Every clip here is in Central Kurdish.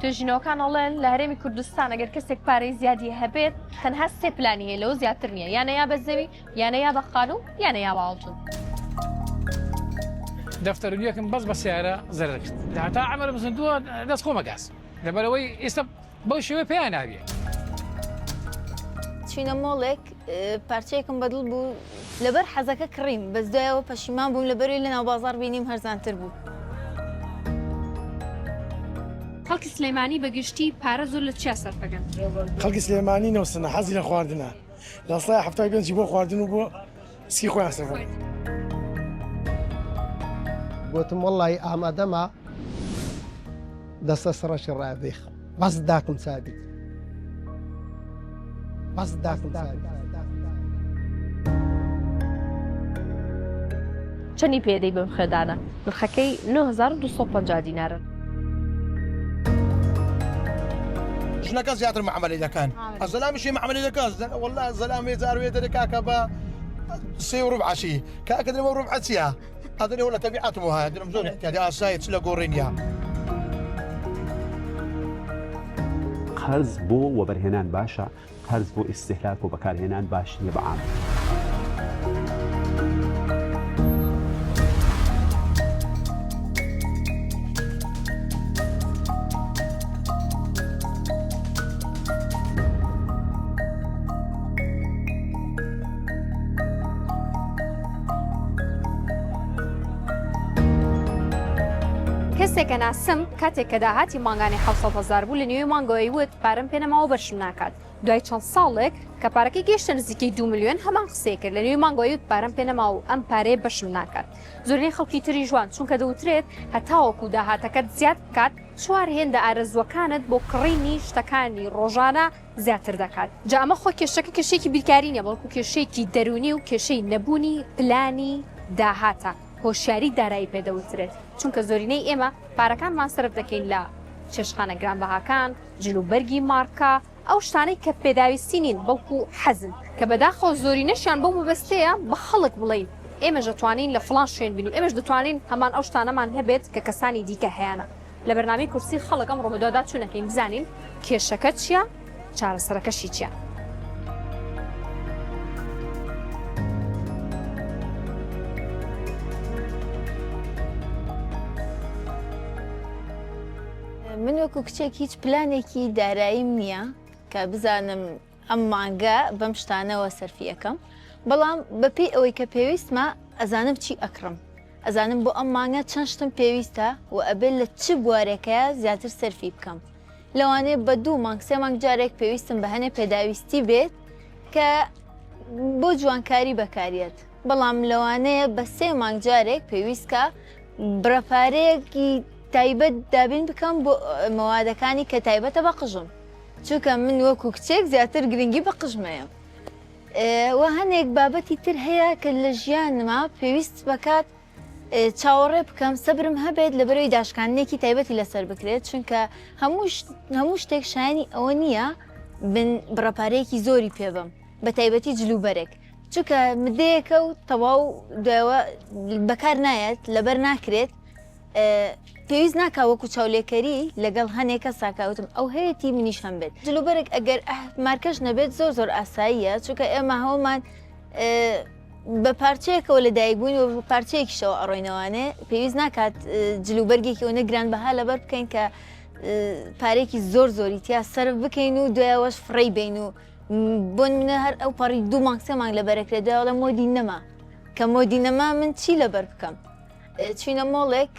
توێژینەوەکان ئەڵێن لە هەرێمی کوردستان ئەگەر کەسێک پارەی زیادی هەبێت تەنها سێ پلانی هەیە لەوە زیاتر نییە یانە یا بە زەوی یانە یا بە خانوو یانە یا بە ئاڵتون. دەفتەر و یەکم بەس بە سیارە زەرەر کرد هەتا عەمرم زیندووە دەست خۆمە گاز لەبەرئەوەی ئێستا بەو شێوەیە پێیان نابێ. چوینە مۆڵێک پارچەیەکم بەدڵ بوو لەبەر حەزەکە کڕیم بەس دوایەوە پەشیمان بووم لەبەروی لەناو بازاڕ بینیم هەرزانتر بوو. خەڵکی سلێمانی بە گشتی پارە زۆر لە چیا سەرف ئەکەن؟ خەڵکی سلێمانی نەوسنە حەزی لە خواردنە لە سای 75 بۆ خواردن و بۆ سکی خۆیان سەرف ئەکەن. گۆتم وەڵڵاهی ئامادەمە دەستە سڕەشی ڕابیخم بەس داکم چابیت بەس داکم چابیت. چەنی پێدەی بەم خوێدانە؟ نرخەکەی 9250 دینارە. ژنەکە زیاتر معاملەی دەکەن ئەزەلامیشی معاملەی دەکەن والله زەلامێ جار وێ دەرێ کاکە بە سێ و ڕبعەشی کاکە درەوە ڕبعە چییە ئەدرێ لە تەبیعەتم وایە درم زۆر احتیاجی ئاسایە چ لە گۆڕینە. قەرز بۆ وەبەرهێنان باشە، قەرز بۆ ئیستیهلاک و بەکارهێنان باش نیە بە عام. کەسێک ئەناسم کاتێک کە داهاتی مانگانەی 700 هەزار بوو لە نیوەی مانگەوە ئەیوت پارەم پێ نەماوە بەشم ناکات دوای چەند ساڵێک کە پارەکەی گەیشتە نزیکەی 2 ملیۆن هەمان قسەی کرد لە نیوەی مانگەوە ئەیوت پارەم پێ نەماوە و ئەم پارەیە بەشم ناکات زۆرینەی خەڵکی تریش وان چونکە دەوترێت هەتاوەکو داهاتەکەت زیاد بکات چوار هێندە ئارەزووەکانت بۆ کڕینی شتەکانی ڕۆژانە زیاتر دەکات. جا ئەمە خۆ کێشەکە کێشەیەکی بیرکاری نیە بەڵکو کێشەیەکی دەروونی و کێشەی نەبوونی پلانی داهاتە، هۆشیاری دارایی پێ دەوترێت، چونکە زۆرینەی ئێمە پارەکانمان سەرف دەکەین لە چێشتخانە گرانبەهاکان، جلوبەرگی مارکە، ئەو شتانەی کە پێداویستی نین بەڵکو حەزن، کە بەداخەوە زۆرینەشیان بەو مەبەستەیە بە خەڵک بڵێین ئێمەش دەتوانین لە فڵان شوێن بین و ئێمەش دەتوانین هەمان ئەو شتانەمان هەبێت کە کەسانی دیکە هەیانە. لە بەرنامەی کورسی خەڵک ئەمڕۆ بەدواداچوون ئەکەین بزانین کێشەکە چییە، چارەسەرەکەشی چییە؟ من وەکو کچێک هیچ پلانێکی داراییم نییە کە بزانم ئەم مانگە بەم شتانەوە سەرفی ئەکەم بەڵام بەپێی ئەوەی کە پێویستمە ئەزانم چی ئەکڕم ئەزانم بۆ ئەم مانگە چەند شتم پێویستە و ئەبێت لە چ بوارێکەیە زیاتر سەرفی بکەم لەوانەیە بە دوو مانگ سێ مانگ جارێک پێویستم بە هەنێ پێداویستی بێت کە بۆ جوانکاری بەکاریەت بەڵام لەوانەیە بە سێ مانگ جارێک پێویستکە بڕە پارەیەکی تایبەت دابین بکەم بۆ مەوادەکانی کە تایبەتە بە قژم چونکە من وەکو کچێک زیاتر گرنگی بە قژمەیەم و هەنێک بابەتی تر هەیە کە لە ژیانما پێویست بەکات چاوەڕێ بکەم سەبرم هەبێت لە بەرەوەی داشکاندنێکی تایبەتی لەسەر بکرێت چونکە هەموو شتێک شایانی ئەوە نییە بن بڕەپارەیەکی زۆری پێبم بە تایبەتی جلوبەرێک چونکە مدەیەکە و تەواو دوایەوە بەکار نایەت لەبەر ناکرێت پێویست ناکا وەکو چاولێکەری لەگەڵ هەنێ کەسا کە وتم ئەو هەیەتی منیش هەم بێت جلوبەرگ ئەگەر مارکەش نەبێت زۆر زۆر ئاساییە چونکە ئێمە هەومان بە پارچەیەکەوە لە دایک بووین و پارچەیەکیشەوە ئەڕۆینەوانێ پێویست ناکات جلوبەرگێکی ئەوەنە گرانبەها لەبەر بکەین کە پارێکی زۆر زۆری تیا سەرف بکەین و دوایەوەش فڕێی بین و بۆ منە هەر ئەو پەڕی دوو مانگ سێ مانگ لەبەرەکرێت دوایەوە مۆدی نەما کە مۆدی نەما من چی لەبەر بکەم چوینە مۆڵێک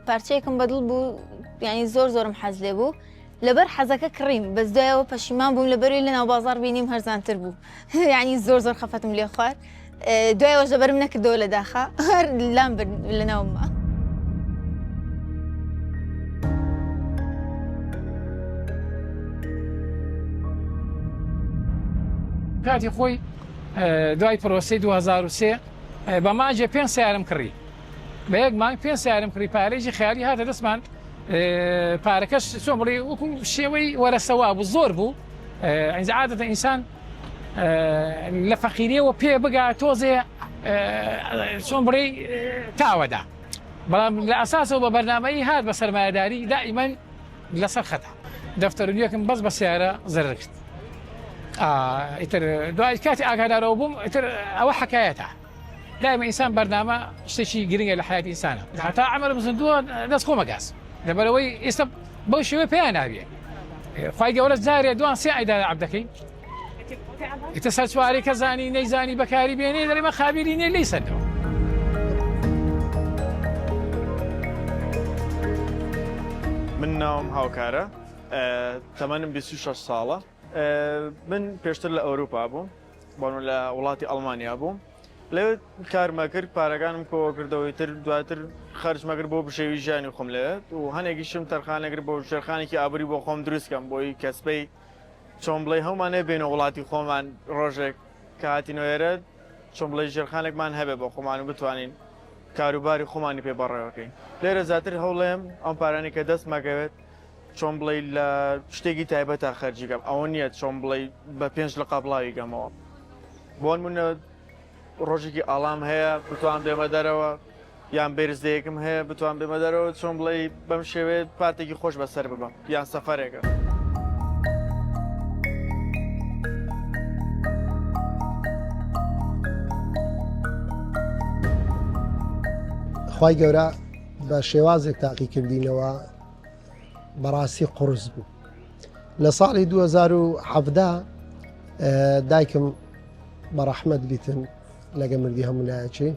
پارچەیەکم بەدڵ بوو یعنی زۆر زۆرم حەز لێ بوو لەبەر حەزەکە کڕیم بەس دوایەوە پەشیمان بووم لەبەروی لە ناو بازار بینیم هەرزانتر بوو یعنی زۆر زۆر خەفەتم لێ خوارد دوایەوەش لەبەرم نەکردەوە لە داخە هەر لام برد لە ناومە. کاتی خۆی دوای پرۆسەی 2003 بە مانگێ پێنج سەیارەم کڕی بە یەک مانگ پێنج سەیارەم کڕی پارەیەکی خەیالی هاتە دەستمان پارەکەش چۆن بڵێ وەکو شێوەی وەرەسەوا بوو زۆر بوو ئینجا عادەتە ئینسان لە فەقیریەوە پێ بگا تۆزێ چۆن بڵێ تاوەدا بەڵام لە ئەساسەوە بە بەرنامەی هات بە سەرمایەداری دائیمەن لەسەر خەتە. دەفتەر و نیەکم بەس بە سیارە زەرەر کرد ئیتر دوای کاتی ئاگادارەوە بووم ئیتر ئەوە حکایەتە دایمە ئینسان بەرنامە شتێکی گرنگە لە حیاتی ئینسانە هەتا عەمرم زیندووە دەست خۆمە گاز لەبەرەوەی ئێستا بەو شێوەیە پێیان نابێ خوای گەورە جارێ دوان سێ ئەیدا عەبدەکەی ئیتر سەرچواری کە زانی نەیزانی بەکاری بێنێ دەڵێ مە خابیری نیە لێی سەندەوە. من ناوم هاوکارە تەمەنم 26 ساڵە من پێشتر لە ئەوروپا بووم بۆن لە وڵاتی ئەڵمانیا بووم لەوێ کارمە کرد پارەکانم کۆوە کردەوەی تر دواتر خەرجمە کرد بۆ بژێوی ژیانی خۆم لەوێ و هەنێکیشم تەرخانە کرد بۆ ژێرخانێکی ئابووری بۆ خۆم دروست کەم بۆی کەسبەی چۆن بڵێی هەموومان بێینە وڵاتی خۆمان ڕۆژێک کە هاتینەوە ئێرە چۆن بڵێی ژێرخانێکمان هەبێ بۆ خۆمان و بتوانین کاروباری خۆمانی پێ بەڕێوەکەین لێرە زیاتر هەوڵێم ئەم پارانی کە دەست مەکەوێت چۆن بڵێی لە شتێکی تایبەتە خەرجی کەم ئەوە نییە چۆن بڵێی بە پێنج لقا بڵاوی کەمەوە بۆ نمونە ڕۆژێکی ئاڵام هەیە بتوان بێمە دەرەوە یان بێرزدەیەکم هەیە بتوان بێمە دەرەوە چۆن بڵێی بەم شێوەیە پارتێکی خۆش بەسەر ببەم یان سەفەرێکە. خوای گەورە بە شێوازێک تاقی کردینەوە بەڕاستی قورس بوو لە ساڵی 2017 دایکم بە ڕەحمەت بیتن لەگە مردی هەموو لایەکی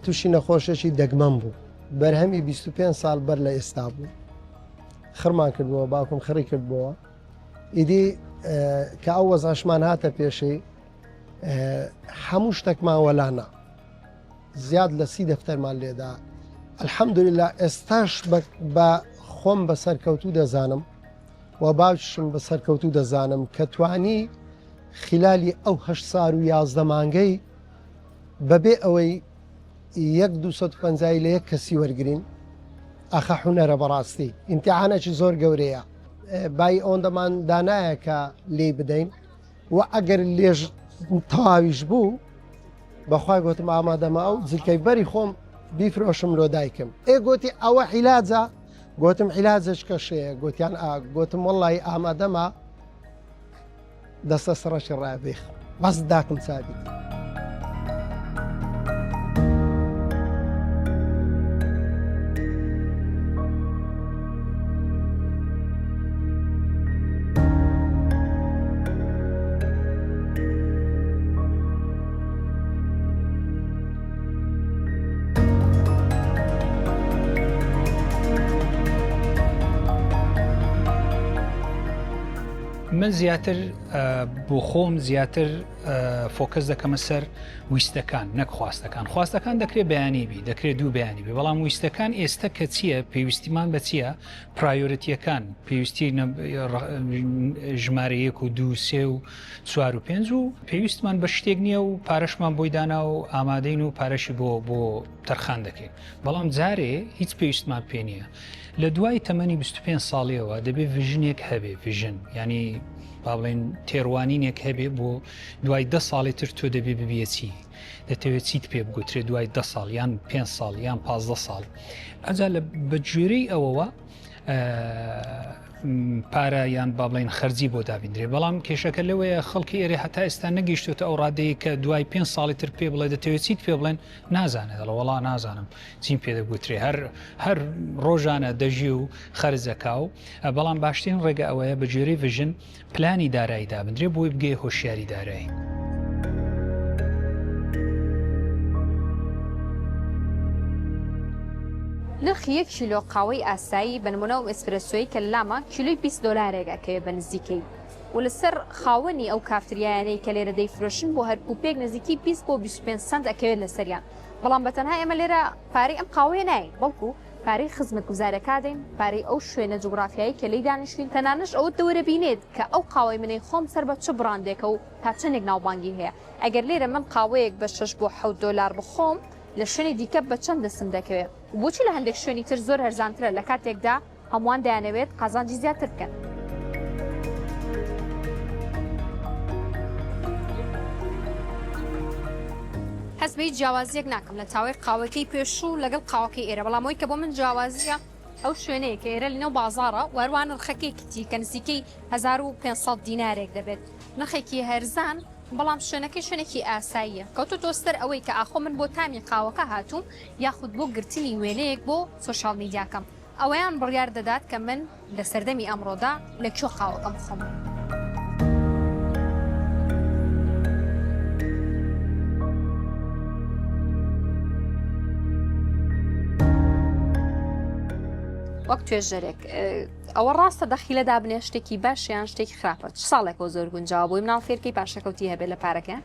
تووشی نەخۆشێکی دەگمەن بوو بەرهەمی 25 ساڵ بەر لە ئێستا بوو خڕمان کردبووە باوکم خڕی کردبووە ئیدی کە ئەو وەزعشمان هاتە پێشەی هەموو شتێکمان وەلانا زیاد لە سی دەفتەرمان لێدا الحەمدللا ئێستاش بە خۆم بە سەرکەوتوو دەزانم و باوکیشم بە سەرکەوتوو دەزانم کە توانی خلالی ئەو هەشت سار و 11 مانگەی بەبێ ئەوەی یەک 250 لە یەک کەسی وەرگین ئاخە حونەرە بەڕاستی ئیمتیحانێکی زۆر گەورەیە بای ئەوەندەمان دانایە کە لێی بدەین و ئەگەر لێژ تەواویش بوو بەخوای گۆتم ئامادەمە ئەو جلکەی بەری خۆم بیفرۆشم لۆ دایکم ئێ گۆتی ئەوە عیلاجە گۆتم عیلاجەش کەشەیە گۆتیان ئا گۆتم وەڵی ئامادەمە دەستە سڕەشی ڕابێخ بەس داکم چابیت. من زیاتر بۆ خۆم زیاتر فۆکەس دەکەمە سەر ویستەکان نەک خواستەکان خواستەکان دەکرێت بەیانی بی دەکرێت دوو بەیانی بێ بەڵام ویستەکان ئێستا کە چییە پێویستیمان بە چییە priority یەکان پێویستی ژمارە یەک و دوو سێ و چوار و پێنج و پێویستمان بە شتێک نییە و پارەشمان بۆی دانا و ئامادەین و پارەشی بۆ بۆ تەرخان دەکەین بەڵام جارێ هیچ پێویستمان پێ نییە لە دوای تەمەنی 25 ساڵیەوە دەبێ vision ێک هەبێ vision ینی با بڵێن تێڕوانینێک هەبێ بۆ دوای دە ساڵی تر تۆ دەبێ ببیە چی دەتەوێت چیت پێ بگوترێت دوای دە ساڵ یان پێ ساڵ یان پازدە ساڵ ئەجا لە بە گوێرەی ئەوەوە پارە یان با بڵین خەرجی بۆ دابیندرێ بەڵام کێشەکە لەوەیە خەڵکی ئێرە هەتا ئێستا نەگەیشتوتە ئەو ڕادەیە کە دوای پێ ساڵی تر پێ بڵێ دەتەوێت چیت پێ بڵێن نازانێت دەڵێ وەڵا نازانم چیم پێ دەگوترێ هەر هەر ڕۆژانە دەژی و خەرجەکا و بەڵام باشترین ڕێگە ئەوەیە بە گوێرەی vision پلانی دارایی دابندرێ بۆی بگەیە هۆشیاری دارایی. نرخی یەک کیلۆ قاوەی ئاسایی بە نمونە ئەو ئێسپرێسۆیەی کە لەلامە کیلۆی 20 دۆلارێک ئەکەوێ بە نزیکەی و لەسەر خاوەنی ئەو کافتریایانەی کە لێرە دەیفرۆشن بۆ هەر کوپێک نزیکەی 20 بۆ 25 سەنت ئەکەوێت لەسەریان بەڵام بە تەنها ئێمە لێرە پارەی ئەم قاوەیە نایەین بەڵکو پارەی خزمەتگوزارەکە دەین، پارەی ئەو شوێنە جوگرافیایەی کە لێی دانیشتوین، تەنانەش ئەوەت دەوەرەبینێت کە ئەو قاوەی منەی خۆم سەر بە چ بڕاندێکە و تا چەندێک ناوبانگی هەیە. ئەگەر لێرە من قاوەیەک بە شەش بۆ حەوت دۆلار بخۆم، لە شوێنی دیکە بە چەند دەستم دەکەوێ؟ و بۆچی لە هەندێک شوێنی تر زۆر هەرزانترە لە کاتێکدا هەمووان دەیانەوێت قازانجی زیاتر بکەن؟ هەست بە هیچ جیاوازییەک ناکەم لە تاوەی قاوەکەی پێشوو لەگەڵ قاوەکەی ئێرە، بەڵام ئەوەی کە بۆ من جیاوازییە. ئەو شوێنەیە کە ئێرە لەنێو بازاڕە و هەروەها نرخەکەیەکی کە نزیکەی 1500 دینارێک دەبێت نرخێکی هەرزان بەڵام شوێنەکەی شوێنێکی ئاساییە کەوتۆتەوە سەر ئەوەی کە ئاخۆ من بۆ تامی قاوەکە هاتووم یاخود بۆ گرتنی وێنەیەک بۆ سۆشیال میدیاکەم ئەوەیان بڕیار دەدات کە من لە سەردەمی ئەمڕۆدا لە کوێ قاوەکەم بخۆم. وەک توێژەرێک ئەوە ڕاستە دەخیلە دابنێ شتێکی باش یان شتێکی خراپە چ ساڵێکەوە زۆر گونجاوە بۆی مناڵ فێرکەی پاشەکەوتی هەبێت لە پارەکە؟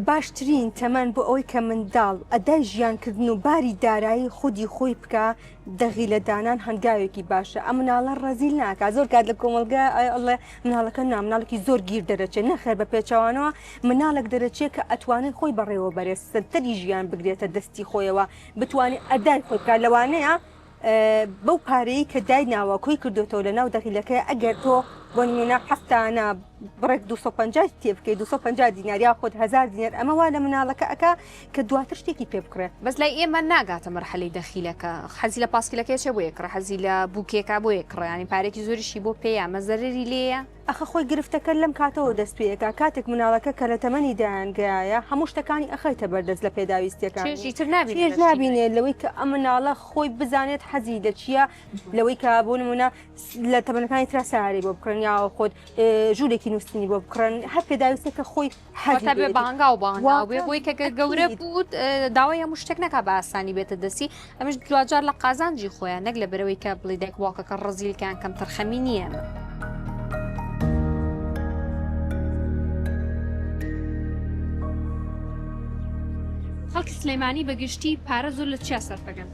باشترین تەمەن بۆ ئەوەی کە منداڵ ئەدای ژیانکردن و باری دارایی خودی خۆی بکا دەغیلە دانان هەنگاوێکی باشە ئەم مناڵە ڕەزیل ناکا زۆر کات لە کۆمەڵگا ئەڵێ مناڵەکە نا مناڵێکی زۆر گیر دەرەچێ نەخێر بە پێچەوانەوە مناڵێک دەرەچێ کە ئەتوانێت خۆی بەڕێوە بەرێ سەنتەری ژیان بگرێتە دەستی خۆیەوە بتوانێت ئەدای خۆی بکات لەوانەیە بەو پارەیەی کە دایناوە کۆی کردۆتەوە لە ناو دەغیلەکەی ئەگەر تۆ بۆ نمونە هەفتانە بڕێک 250 تێ بکەیت 250 دینار یاخود 1000 دینار ئەمە وا لە مناڵەکە ئەکا کە دواتر شتێکی پێ بکڕێ. بەس لای ئێمە ناگاتە مەرحەلەی دەخیلەکە حەزی لە پاسکیلەکەی چێ بۆ یەکڕێ حەزی لە بوکێکا بۆ یەکڕێ یانی پارێکی زۆریشی بۆ پێیە ئەمە زەرەری لێیە. ئەخە خۆی گرفتەکە لەم کاتەوە دەست پێ ئەکا کاتێک مناڵەکە کە لە تەمەنی دایانگایە هەموو شتەکانی ئەخەیتە بەردەست لە پێداویستیەکانی چێژ ئیتر نابینێ چێژ لە شتی نوێ. نابینێ لەوەی کە ئەم مناڵە خۆی بزانێت حەزی لە چییە لەوەی کە بۆ نمونە لە تەمەنەکانی ترا سەیارەی بۆ بکڕن یاخود ژوورێکی نووستنی بۆ بکڕن هەر پێداویستێک کە خۆی واتە بێ بە هەنگاو بە هەنگاو بێ بۆی کە گەورە بوو داوای هەموو شتێک نەکا بە ئاسانی بێتە دەستی ئەمش دواجار لە قازانجی خۆیان نەک لە بەرەوەی کە بڵی دایک باوکەکە ڕزیلکان کەم تەرخەمی نییە. خەڵکی سلێمانی بە گشتی پارە زۆر لە چیا سەرفەکەن؟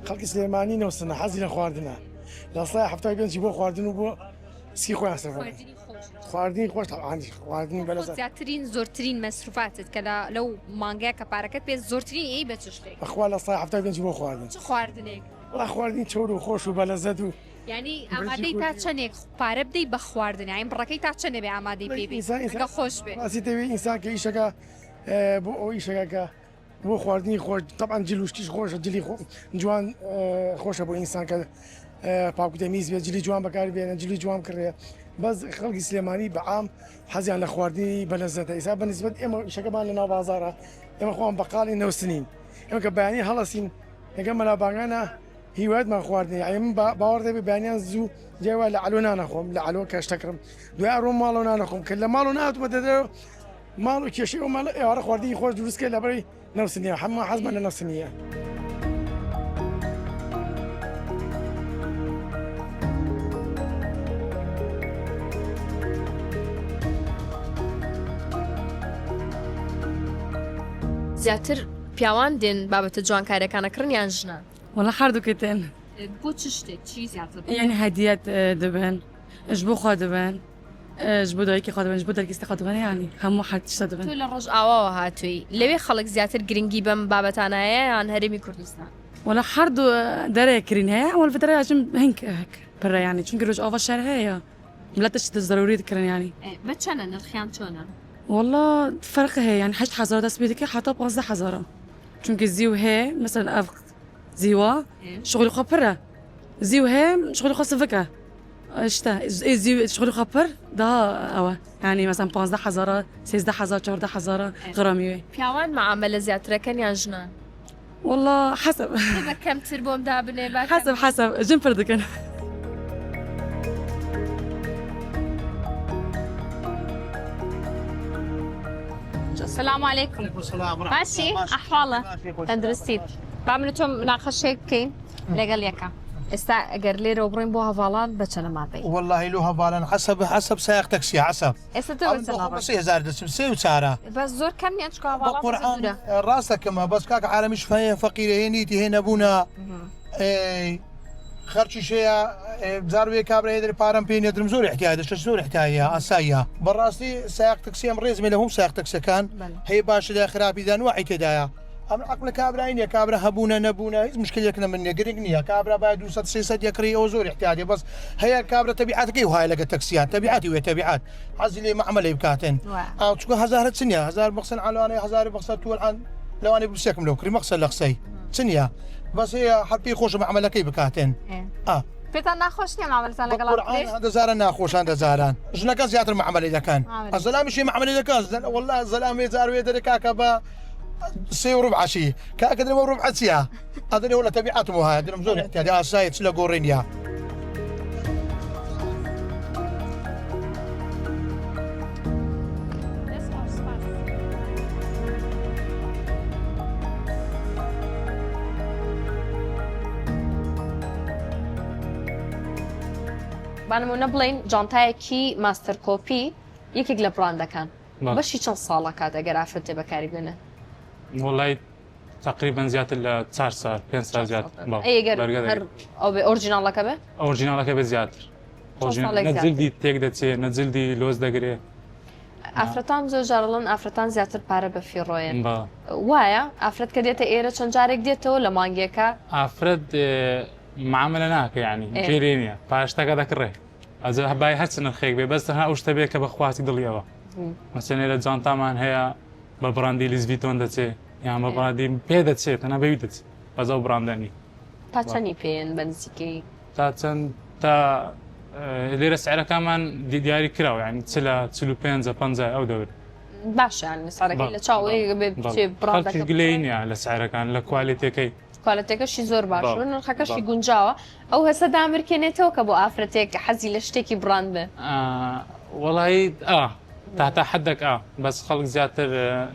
خەڵکی سلێمانی نەوسنە حەزی لە خواردنە لە سای 75 بۆ خواردن و بۆ سکی خۆیان سەرفەکەن. خواردنی خۆش تەبعەن خواردنی بەلەزەت. زیاترین زۆرترین مەسروفاتت کە لە لەو مانگەیە کە پارەکەت پێ زۆرترین ئەی بە چ شتێک؟ بەخوا لە سای 75 بۆ خواردن. چ خواردنێک؟ وەڵا خواردنی چەور و خۆش و بەلەزەت و یانی ئامادەی تا چەندێک پارە بدەی بە خواردن یانی بڕەکەی تا چەندێ بێ ئامادەی پێی بی کە خۆش بێ؟ ڕاستی دەوێ ئینسان کە ئیشەکە بۆ ئەو ئیشەکە کە بۆ خواردنی خۆش تەبعەن جل و شتیش خۆشە جلی خۆ جوان خۆشە بۆ ئینسان کە پاک و تەمیز بێت جلی جوان بەکار بێنە جلی جوان بکڕێ بەس خەڵکی سلێمانی بە عام حەزیان لە خواردنی بەلەزەتە ئیسا بە نسبەت ئێمە ئیشەکەمان لە ناو بازاڕە ئێمە خۆمان بەقاڵی نەوسنین ئێمە کە بەیانی هەڵەسین لەگەڵ مەلا بانگانە هیوایەتمان خواردنی یعنی من باوەڕ دەبێ بەیانیان زوو جای وایە لە عەلۆ نانەخۆم لە عەلۆ کە شتەکڕم دوای ئەڕۆم ماڵەوە نانەخۆم کە لە ماڵەوە ناتمە دەدەرەوە ماڵ و کێشەی ئەو ماڵە ئێوارە خواردنی خۆش دروست کە لەبەری نەوسنیە هەموو حەزمان لە نەوسنیە. زیاتر پیاوان دێن بابەتە جوانکاریەکان ئەکڕن یان ژنان؟ وەڵا هەردووکی تێن. بۆ چ شتێک چی زیاتر؟ یعنی هەدیەت دەبن ژ بۆ خوا دەبن ژ بۆ دایکی خوا دەبن ژ بۆ دەرگیستی خوا دەبن یعنی هەموو حەد شتە دەبن. تۆ لە ڕۆژئاواوە هاتووی لەوێ خەڵک زیاتر گرنگی بەم بابەتانە هەیە یان هەرێمی کوردستان؟ وەڵا هەردوو دەرێ کرین هەیە وەل فترە ئەژم هنک پرە یعنی چونکە ڕۆژئاوا شەر هەیە ملت شت زەروری دکرن یعنی. بە چەنە نرخیان چۆنە؟ وەڵا فەرق هەیە یعنی هەشت هەزار دەست پێ دەکە حتا 15 هەزارە چونکە زیو هەیە مەسەلەن ئەڤ زیوە شغلی خۆ پرە زیو هەیە شغلی خۆ سڤکە شتە زیو شغلی خۆ پر دا ئەوە یعنی مەسەلەن 15 هەزارە 13 هەزار 14 هەزارە غرامی وێ. پیاوان معامەلە زیاترەکەن یان ژنان؟ والله حسب بە کەمتر بۆم دابنێ با حسب حسب ژن پر دەکەن. سلام علیکم باشی ئەحواڵە تەندروستیت با من و تۆ مناقەشەیەک بکەین لەگەڵ یەکە ئێستا ئەگەر لێرەوە بڕۆین بۆ هەڤاڵان بە چەنە مابەی واللهی لۆ هەڤاڵان حەسەب حەسەب سایەق تەکسی حەسەب ئێستا تۆ بە چەنە ڕۆی؟ 3000 دەچم سێ و چارە بەس زۆر کەم نیە چونکە هەڤاڵان بە قورعان دوورە ڕاستە کەمە بەس کاکە عالەمیش هەیە فەقیرە هەیە نیتی هەیە نەبوونە ئێ خەرچیش هەیە جار وێ کابرا هەیە دەرێ پارەم پێ نیە درم زۆر احتیاج دەشت زۆر احتیاجە ئاساییە بەڕاستی سایەق تەکسی ئەم ڕێزمێ لە هەموو سایەق تەکسەکان هەیە باشدا خراپیدا نوعی تێدایە ئەم عەقلە کابرای نیە کابرا هەبوونە نەبوونە هیچ مشکلێک لە من نیە گرنگ نییە کابرا با 200 300 یەکڕی ئەوە زۆر احتیاجە بەس هەیە کابرا تەبیعەتەکەی وایە لەگە تەکسیان تەبیعەتی وێ تەبیعەت حەزی لێ مەعمەلەی بکاتن ئاو چونکە هەزارە چ نیە هەزار بەخسن عالوانەیە هەزار بەخسە تو الان لەوانەیە بسێکم لەو کڕی مەخسە لە قسەی چ نیە بەس هەیە هەر پێی خۆشە مەعمەلەکەی بکاتن ئا. پێتان ناخۆش نییە مامەلەتان لەگەڵا بکرێت؟ قورعان دەزاران ناخۆشان دەزاران ژنەکە زیاتر معامەلەی دەکەن زەلامیشی معامەلەی دەکەن والله زەلام جار وێ دەرێ کاکە بە سێ و ڕبعەشی کاکە درم ڕبعە چییە ئەدرێ ولا تەبیعەتم وهایە درم زۆر احتیاجی ئاسایە چ لە گۆڕێ نییە. با نمونە بڵێین جانتایەکی master copy یەکێک لە بڕاندەکان بەشی چەند ساڵەکات ئەگەر ئافرەتێ بەکاری بێنێ؟ وڵی تقریبا زیاتر لە 4 سال 5 سال زیاتر original ەکە بێ original ەکە بێ زیاتر نە جلدی تێک دەچێ نە جلدی لۆز دەگرێ ئافرەتان زۆر جارڵن ئافرەتان زیاتر پارە بە فیڕۆیەن وایە ئافرەت کە دێتە ئێرە چەند جارێک دێتەوە لە مانگێکە ئافرەت معاملە ناکە یعنی گوێی لێ نییە پاشتەکە دەکڕێ ئەجا بای هەرچ نرخێک بێ بەس تەنها ئەو شتە بێ کە بە خواستی دڵیەوە مەسەن لێرە جانتامان هەیە بە بڕاندی Louis Vuitton دەچێ یان بە بڕاندی پێ دەچێت تەنها بەوی دەچێت بەس ئەو بڕاندە نی تا چەندی پێێن بە نزیکەی تا چەند تا لێرە سعرەکانمان دیاری کراوە یعنی چ لە 45 50 ئەو دەور باشە یعنی سعرەکەی لە چاوەی بێ بچێ بڕاندەکە گلەیی نییە لە سعرەکان لە کوالێتیەکەی کوالێتەکەشی زۆر باشە و نرخەکەشی گونجاوە ئەو هەستە دامرکێنێتەوە کە بۆ ئافرەتێک حەزی لە شتێکی بڕاند بێ. وەڵایی ئا تا تا حدێک ئا بەس خەڵک زیاتر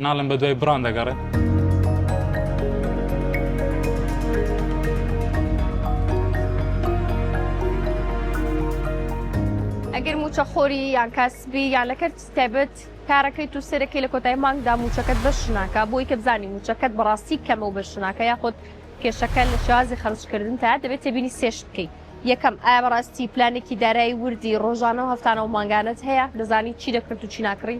ناڵێم بە دوای بڕاند دەگەڕێ. ئەگەر مووچەخۆری یان کاسبی یان لە کەرتی تایبەت کارەکەیت و سەیرەکەی لە کۆتایی مانگدا مووچەکەت بەش ناکا بۆی کە بزانی مووچەکەت بەڕاستی کەمە و بەش ناکا یاخود کێشەکە لە شێوازی خەرجکردنتایە دەبێت تێبینی سێ شت بکەی یەکەم ئایا بەڕاستی پلانێکی دارایی وردی ڕۆژانە و هەفتانە و مانگانەت هەیە دەزانی چی دەکڕیت و چی ناکڕی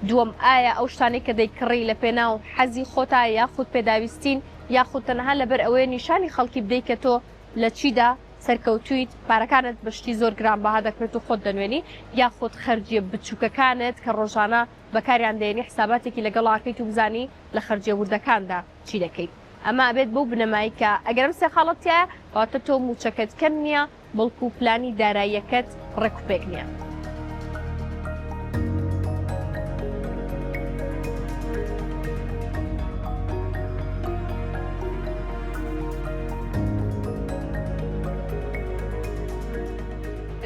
دووەم ئایا ئەو شتانەی کە دەیکڕی لە پێناو حەزی خۆتا یاخود پێداویستین یاخود تەنها لەبەر ئەوەیە نیشانی خەڵکی بدەی کە تۆ لە چیدا سەرکەوتوویت، پارەکانت بە شتی زۆر گرانبەها دەکڕیت و خۆت دەنوێنی، یاخود خەرجییە بچووکەکانت کە ڕۆژانە بەکاریان دەیەنی حساباتێکی لەگەڵا کەیت و بزانی لە خەرجییە وردەکاندا چی دەکەیت. ئەمە ئەبێت بەو بنەمای کە ئەگەر ئەم سێ خاڵەت تیایە، کەواتە تۆ مووچەکەت کەم نییە، بەڵکو پلانی داراییەکەت ڕێکوپێک نییە.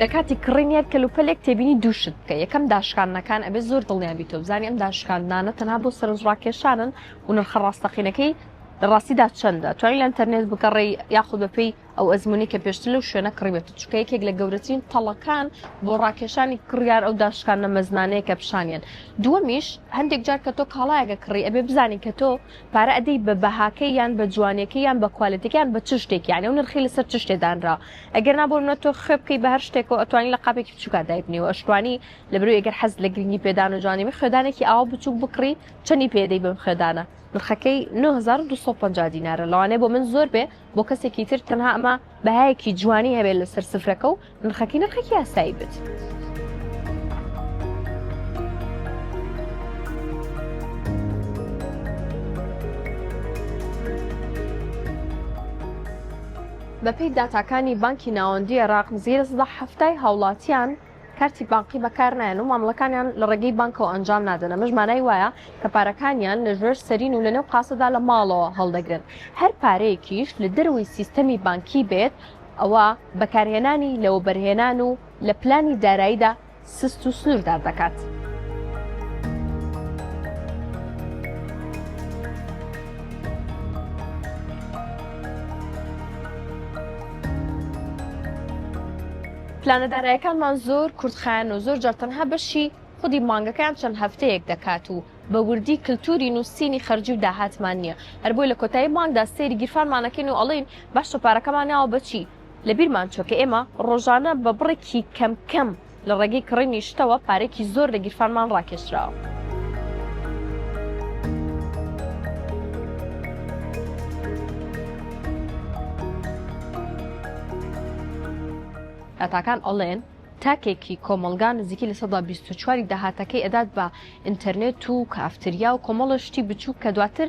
لە کاتی کڕینی هەر کەلوپەلێک تێبینی دوو شت بکە، یەکەم داشکاندنەکان ئەبێت زۆر دڵنیا بیتەوە بزانی ئەم داشکاندنانە تەنها بۆ سەرنجڕاکێشانن و نرخە ڕاستەقینەکەی لە ڕاستیدا چەندە، توانی لە ئینتەرنێت بگەڕێی یاخود بەپێی ئەو ئەزموونەی کە پێشتر لەو شوێنە کڕیوێتە، چونکە یەکێک لە گەورەترین تەڵەکان بۆ ڕاکێشانی کڕیار ئەو داشکاندنە مەزنانەیە کە پیشانیان. دووەمیش، هەندێک جار کە تۆ کاڵایەک ئەکڕی ئەبێ بزانی کە تۆ پارە ئەدەی بە بەهاکەی یان بە جوانیەکەی یان بە کوالێتیەکەی یان بە چ شتێک یانی ئەو نرخەی لەسەر چ شتێ دانراوە. ئەگەر نا بۆ نمونە تۆ خوێ بکەی بە هەر شتێکەوە ئەتوانی لە قاپێکی بچووکا دایبنێی و ئەشتوانی لەبەرئەوەی ئەگەر حەزت لە گرنگی پێدان و جوانی بێ خوێدانێکی ئاوا بچووک بکڕی چەنی پێ ئەدەی بەم خوێدانە؟ نرخەکەی 9250 دینارە لەوانەیە بۆ من زۆر بێ بۆ کەسێکی تر تەنها ئەمە بەهایەکی جوانی هەبێت لەسەر سفرەکە و نرخەکەی نرخێکی ئاسایی بێت. بەپێی داتاکانی بانکی ناوەندی عێراق نزیکەی 70% هاوڵاتیان کارتی بانقی بەکارنایەن و مامەڵەکانیان لە ڕێگەی بانکەوە ئەنجام نادەن، ئەمەش مانای وایە کە پارەکانیان لە ژێر سەرین و لەنێو قاسەدا لە ماڵەوە هەڵدەگرن، هەر پارەیەکیش لە دەرەوەی سیستەمی بانکی بێت ئەوا بەکارهێنانی لە وەبەرهێنان و لە پلانی داراییدا سست و سنووردار دەکات. پلانە دارایەکانمان زۆر کورتخایەن و زۆر جار تەنها بەشی خودی مانگەکەیان چەند هەفتەیەک دەکات و بە وردی کلتوری نووسینی خەرجی و داهاتمان نییە هەر بۆیە لە کۆتایی مانگدا سەیری گیرفانمان ئەکەین و ئەڵێین باشە پارەکەمان ناوە بە چی لەبیرمان چووە کە ئێمە ڕۆژانە بە بڕێکی کەم کەم لە ڕێگەی کڕینی شتەوە پارەیەکی زۆر لە گیرفانمان ڕاکێشراوە. داتاکان ئەڵێن تاکێکی کۆمەڵگا نزیکی 24% ی داهاتەکەی ئەدات بە ئینتەرنێت و کافتریا و کۆمەڵە شتی بچووک کە دواتر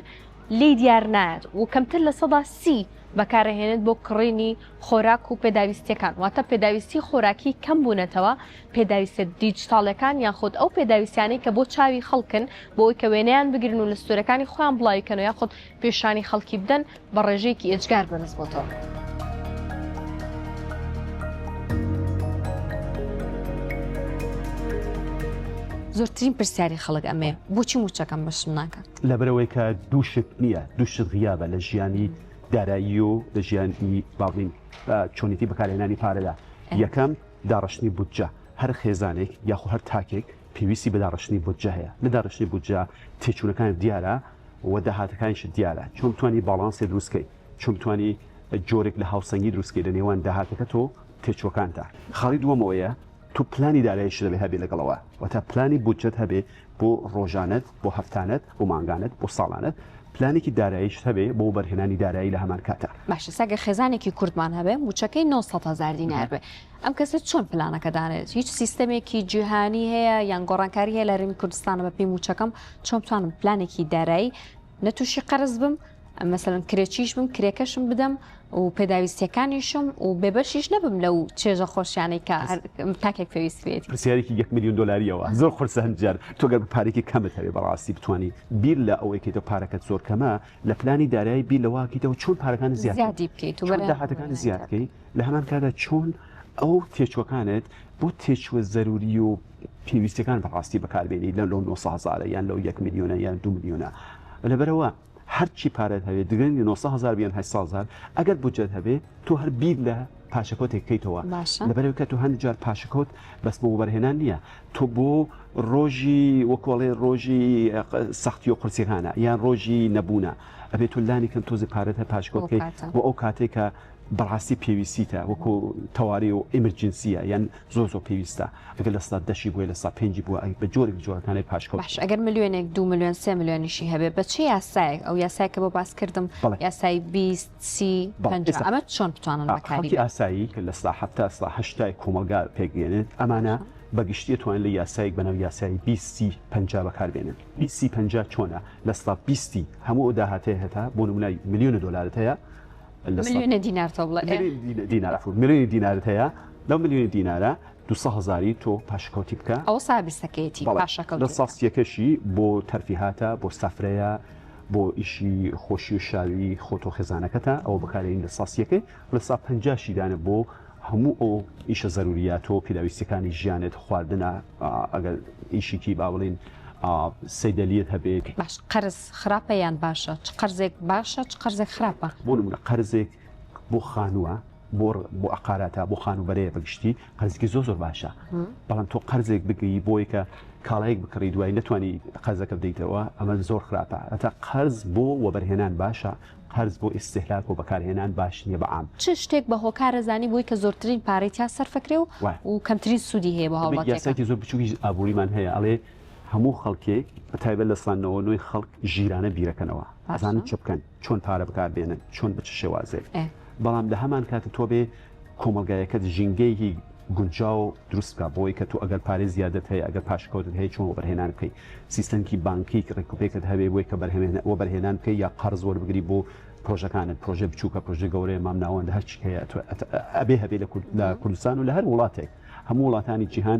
لێی دیار نایەت و کەمتر 30% بەکارەهێنێت بۆ کڕینی خۆراک و پێداویستیەکان، واتە پێداویستی خۆراکی کەم بوونەتەوە، پێداویستیە دیجتاڵیەکان یاخود ئەو پێداویستیانەی کە بۆ چاوی خەڵکن بۆ ئەوەی کە وێنەیان بگرن و لە ستۆرەکانی خۆیان بڵاوی کەنەوە یاخود پێشانی خەڵکی بدەن بە ڕێژەیەکی ئێجگار بەرز بۆتەوە. زۆرترین پرسیاری خەڵک ئەمەیە بۆچی مووچەکەم بەشم ناکات؟ لەبەرئەوەی کە دوو شت نییە، دوو شت غیابە لە ژیانی دارایی و لە ژیانی با بڵێین چۆنێتی بەکارهێنانی پارەدا. یەکەم داڕشتنی بودجە، هەر خێزانێک یاخۆ هەر تاکێک پێویستی بە داڕشتنی بودجە هەیە. لە داڕشتنی بودجە تێچوونەکانت دیارە و داهاتەکانیشت دیارە. چۆن بتوانی باڵانسێ دروست کەی، چۆن بتوانی جۆرێک لە هاوسەنگی دروست کەی لە نێوان داهاتەکەت و تێچووەکانتا. خاڵی دووەم ئەوەیە تۆ پلانی داراییشت دەبێ هەبێ لەگەڵەوە، واتە پلانی بودجەت هەبێ بۆ ڕۆژانەت، بۆ هەفتانەت، بۆ مانگانەت، بۆ ساڵانەت، پلانێکی داراییشت هەبێ بۆ وەبەرهێنانی دارایی لە هەمان کاتا. باشە سا گەر خێزانێکی کوردمان هەبێ مووچەکەی 900 هەزار دینار بێ ئەم کەسە چۆن پلانەکە دانێت؟ هیچ سیستەمێکی جیهانی هەیە یان گۆڕانکاری هەیە لە هەرێمی کوردستانە بە پێی مووچەکەم چۆن بتوانم پلانێکی دارایی نە تووشی قەرز بم مەسەلەن کرێچیش بم کرێکەشم بدەم و پێداویستیەکانیشم و بێبەشیش نەبم لەو چێژە خۆشیانەی کە تاکێک پێویست پێیەتی. پرسیارێکی یەک ملیۆن دۆلاریەوە زۆر قورسە هەندجار تۆ گەر پارێکی کەمت هەبێ بەڕاستی بتانی بیر لە ئەوەی کەیتەوە پارەکەت زۆر کەمە لە پلانی دارایی بیر لەوە کەیتەوە چۆن پارەکان زیاد زیادی بکەیت و چۆن داهاتەکان زیاد بکەیت لە هەمان کاتدا چۆن ئەو تێچوەکانت بۆ تێچوە زەروری و پێویستەکان بەڕاستی بەکاربێنی لە لەو 900 هەزارە یان لەو یەک ملیۆنە یان دو ملیۆنە لەبەرەوە هەرچی پارەت هەبێ دگرنگی 900 هەزار بیان 800 هەزار ئەگەر بودجەت هەبێ تۆ هەر بیر لە پاشەکەوتێک کەیتەوە لەبەرەوەی کە تۆ هەندێک جار پاشەکەوت بەس بۆ وەبەرهێنان نییە تۆ بۆ ڕۆژی وەکۆڵێ ڕۆژی سەختی و قورسیەکانە یان ڕۆژی نەبوونە ئەبێت تۆ لانی کەم تۆزی پارەت هە پاشکەوت بکەیت بۆ ئەو کاتێک کە بەڕاستی پێویستیتە وەکو تەواری و emergency یە یان زۆر زۆر پێویستە ئەگەر لە سەدا دەشی بووە لە سەدا پێنجی بووە بە جۆرێک لە جۆرەکانی پاشکەوت باش ئەگەر ملیۆنێک دو ملیۆن سێ ملیۆنیشی هەبێ بە چ یاسایەک ئەو یاسای کە بۆ باس کردم یاسای 20 سی 50 ئەمە چۆن بتوانن بەکاری خەڵکی ئاسایی کە لە سەدا 70 سەدا هەشتای کۆمەڵگا پێکدێنێت ئەمانە بە گشتی توان لە یاسایەک بەناو یاسای 20 سی 50 بەکاربێنن 20 سی 50 چۆنە لە سەدا 20 هەموو ئەو داهاتەی هەتا بۆ نمونە ملیۆن دۆلارت هەیە ملیۆنە دینار تۆ بڵێ دینار عفو ملیۆنی دینارت هەیە لەو ملیۆنی دینارە 200 هەزاری تۆ پاشەکەوتی بکە ئەوە سابیسەکەیەتی پاشەکەوت لە ساستیەکەشی بۆ تەرفیهاتە بۆ سەفرەیە بۆ ئیشی خۆشی و شاوی خۆت و خێزانەکەتە ئەوە بەکارێن لە ساسیەکەی لە سا پەنجاشی دانە بۆ هەموو ئەو ئیشە زەروریات و پێداویستیەکانی ژیانت خواردنە ئەگەر ئیشیکی با بڵین سەیدەلیت هەبێت. باش قەرز خراپە یان باشە؟ چ قەرزێک باشە چ قەرزێک خراپە؟ بۆ نمونە قەرزێک بۆ خانووە بۆ بۆ عقاراتە بۆ خانووبەرەیە بەگشتی قەرزێکی زۆر زۆر باشە بەڵام تۆ قەرزێک بگری بۆی کە کاڵایەک بکڕی دوای نەتوانی قەرزەکە بدەیتەوە ئەمە زۆر خراپە هەتا قەرز بۆ وەبەرهێنان باشە قەرز بۆ ئیستیهلاک و بەکارهێنان باش نیە بە عام. چ شتێک بە هۆکارە زانی بۆی کە زۆرترین پارەی تیا سەرفەکرێ و و کەمترین سوودی هەیە بۆ هاوڵاتیەکان؟ یاسایەکی زۆر بچووکی ئابووریمان هەیە ئەڵێ هەموو خەڵکێک بە تایبەت لە سا 99 خەڵک ژیرانە بیرەکەنەوە ئەزانن چ بکەن چۆن پارە بەکار بێنن چۆن بە چ شێوازێک بەڵام لە هەمان کات تۆ بێ کۆمەڵگایەکەت ژینگەیەکی گونجاو دروست بکە بۆی کە تۆ ئەگەر پارەی زیادەت هەیە ئەگەر پاشکەوتت هەیە چۆن وەبەرهێنان بکەی سیستەمکی بانکی ڕێکوپێکت هەبێ بۆی کە وەبەرهێنان بکەی یا قەرز وەربگری بۆ پرۆژەکانت پرۆژە بچووکە پرۆژە گەورەیە مامناوەند هەرچی هەیە ئەبێ هەبێ لە کوردستان و لە هەر وڵاتێک هەموو وڵاتانی جیهان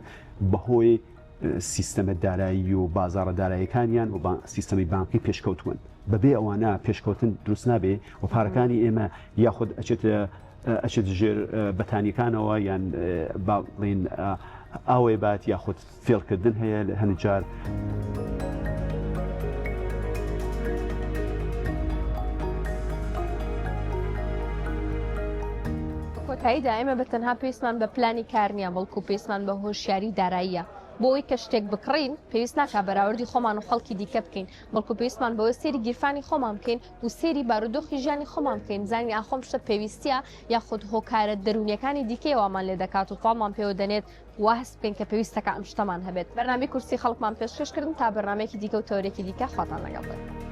بەهۆی سیستەمە دارایی و بازاڕە دارایەکانیان و سیستەمی بانقی پێشکەوتون بەبێ ئەوانە پێشکەوتن دروست نابێ و پارەکانی ئێمە یاخود ئەچێتە ئەچێت ژێر بەتانیەکانەوە یان با بڵێین ئاوێ بات یاخود فێڵکردن هەیە لە هەنێ جار. کۆتاییدا ئێمە بە تەنها پێویستمان بە پلانی کار نییە بەڵکو پێویستمان بە هۆشیاری داراییە بۆ ئەوەی کە شتێک بکڕین پێویست ناکا بەراوردی خۆمان و خەڵکی دیکە بکەین بەڵکو پێویستمان بەوە سەیری گیرفانی خۆمان بکەین و سەیری بارودۆخی ژیانی خۆمان بکەین بزانین ئاخۆ ئەم شتە پێویستیە یاخود هۆکارە دەروونیەکانی دیکەی وامان لێ دەکات و پاڵمان پێوە دەنێت وا هەست بکەین کە پێویستەکە ئەم شتەمان هەبێت. بەرنامەی کورسی خەڵکمان پێشکەش کردن تا بەرنامەیەکی دیکە و تەوەرێکی دیکە خواتان لەگەڵ بێت.